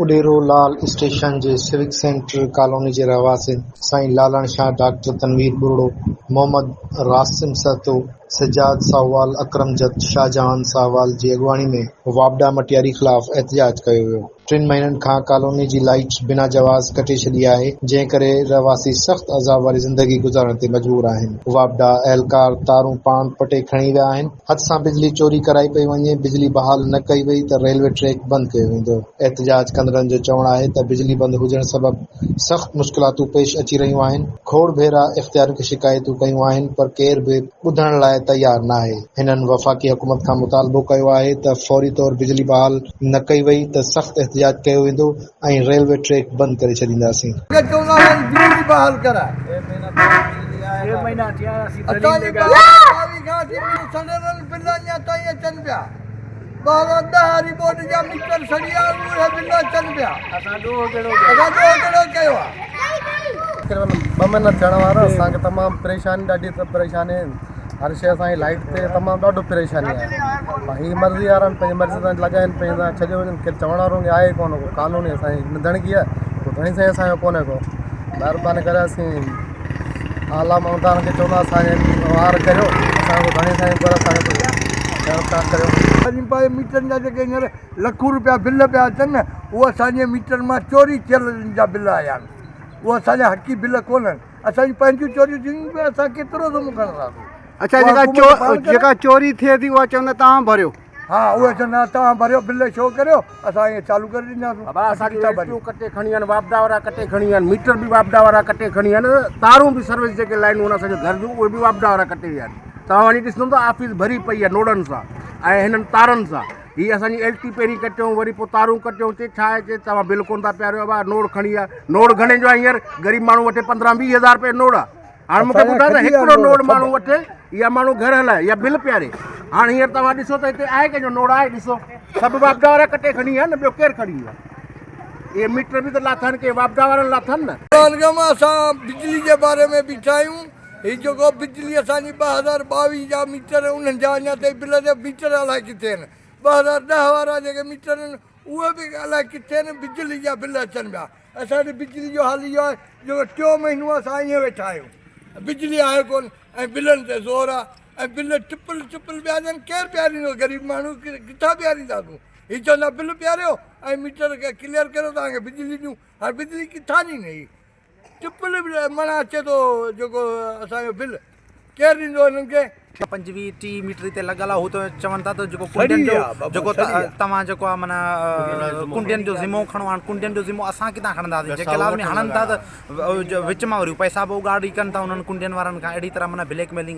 اڏيرو لال station جي civic centre colony جي رهواسين سائين لالڻ شاهه، ڊاڪٽر تنوير ٻرڙو، محمد راسم سهتو، سجاد ساهوال، اڪرم جت، شاهجهان ساهوال جي اڳواڻي ۾ واپڊا مٽياري خلاف احتجاج ڪيو ويو. ٽن مهينن کان ڪالوني جي لائيٽ بنا جواز ڪٽي ڇڏي آهي، جنهن ڪري رهواسي سخت عذاب واري زندگي گذارڻ تي مجبور آهن. واپڊا اهلڪار تارون پاڻ پٽي کڻي ويا آهن، هٿ سان بجلي چوري ڪرائي پئي وڃي، بجلي بحال نه ڪئي وئي ته ريلوي ٽريڪ بند ڪيو ويندو. احتجاج ڪندڙن جو چوڻ آهي ته بجلي بند هجڻ سبب سخت مشڪلاتون پيش اچي رهيون آهن، کوڙ ڀيرا اختيارين کي شڪايتون ڪيون آهن پر ڪير به ٻڌڻ لاء تيار ناهي. هنن وفاقي حڪومت کان مطالبو ڪيو آهي ته فوري طور بجلي بحال نه ڪئي وئي ته سخت احتجاج ڪيو ويندو ۽ ريلوي ٽريڪ بند ڪري ڇڏينداسين. کي چوندا آهن بجلي بحال ڪرائي. اسان جي 2022 کان وٺي سڙيل بل اڃا تائين اچن پيا. 2010 واري ٻوڏ جا ميٽر سڙي ويا اهي بل اچن پيا. اسان ڏوهه ڪهڙو ڪيو آهي. تقريبن ٻه مهينا ٿيڻ وارا اسان کي تمام پريشاني ڏاڍي پريشاني هر شيء اسان جي لائيٽ تي تمام ڏاڍو پريشاني آهي هي مرضي وارا آهن پنهنجي مرضي سان لڳائين پنهنجي سان ڇڏيو وڃن ڪير چوڻ وارو آهي ڪونه ڪو قانون اسان جي نڌڻڪي آهي ڪو ڌڻي سائين اسان جو ڪونهي ڪو مهرباني ڪري اسين اعليٰ عملدارن کي چوندا اسان جي وار ڪريو اسان جو ڌڻي سائين پر اسان کي ڪجهه ڪريو. اسان پنهنجي ميٽرن جا جيڪي هينئر لکون روپيا بل پيا اچن نه اهي اسان جي ميٽرن مان چوري ٿيل جا بل آيا آهن اهي اسان جا حقي بل ڪونهن. اسان جون پنهنجون چوريون ٿينديون پيون اسان ڪيترو ظلم کڻنداسون. اڇا جيڪا چو جيڪا چوري ٿئي ٿي اها چوندا توهان ڀريو. ها اهي چوندا توهان ڀريو بل شو ڪريو اسان ائين چالو ڪري ڏينداسون. بابا اسان جون ايل ڪٽي کڻي ويا آهن واپڊا وارا ڪٽي کڻي ويا آهن ميٽر به واپڊا وارا ڪٽي کڻي ويا آهن تارون به سروس جيڪي لائنون آهن اسان جي گهر جون اهي به واپڊا وارا ڪٽي ويا آهن توهان وڃي ڏسندو ته آفيس ڀري پئي آهي نوڙن سان ۽ هنن تارن سان هي اسان جي ايل ٽي پهرين ڪٽيون وري پوء تارون ڪٽيون چي ڇا آهي چي توهان بل ڪونه ٿا پياريو ابا نوڙ کڻي آ نوڙ گهڻي جو آهي هينئر غريب ماڻهو وٺي 15 20 هزار روپيه نوڙ آ هاڻ مونکي ٻڌاء ته هڪڙو نوڙ ماڻهو وٺي يا ماڻهو گهر هلائي يا بل پياري هاڻ هينئر توهان ڏسو ته هتي آهي ڪنهن جو نوڙ آهي ڏسو سڀ واپڊا وارا ڪٽي کڻي ويا نه ٻيو ڪير کڻي ويو اهي ميٽر به ته لاٿا آهن ڪي واپڊا وارن لاٿا آهن نه. پروگرام اسان بجلي جي باري ۾ بيٺا آهيون هي جيڪو بجلي اسان جي 2022 جا ميٽر انهن جا اڃا تائين بل جا ميٽر الائي ڪٿي آهن 2010 وارا جيڪي ميٽر آهن اهي به الائي ڪٿي آهن بجلي جا بل اچن پيا اسان وٽ بجلي جو حال اهو آهي جو ٽيون مهينو اسان ائين ويٺا آهيون بجلي آهي ڪون ۽ بلن تي زور آهي ۽ بل ٽپل ٽپل پيا ڏين ڪير پياريندو غريب ماڻهو ڪٿان پيارينداسون هي چوندا بل پياريو ۽ ميٽر کي ڪليئر ڪريو توهان کي بجلي ڏيون هاڻي بجلي ڪٿان ڏيندي هي ٽپل به معنيٰ اچي ٿو جيڪو اسان جو بل ڪير ڏيندو هنن کي. 25 30 ميٽر تي لڳل آ هو ته چون ٿا ته جيڪو ڪنڊين جو جيڪو توهان جيڪو آ معنيٰ ڪنڊين جو ذمو کڻو هاڻ ڪنڊين جو ذمو اسان ڪٿان کڻنداسين جيڪي لازمي هڻن ٿا ته وچ مان وري پئسا به اڳاڙي ڪن ٿا انهن ڪنڊين وارن کان اهڙي طرح معنيٰ بليڪ ميلنگ.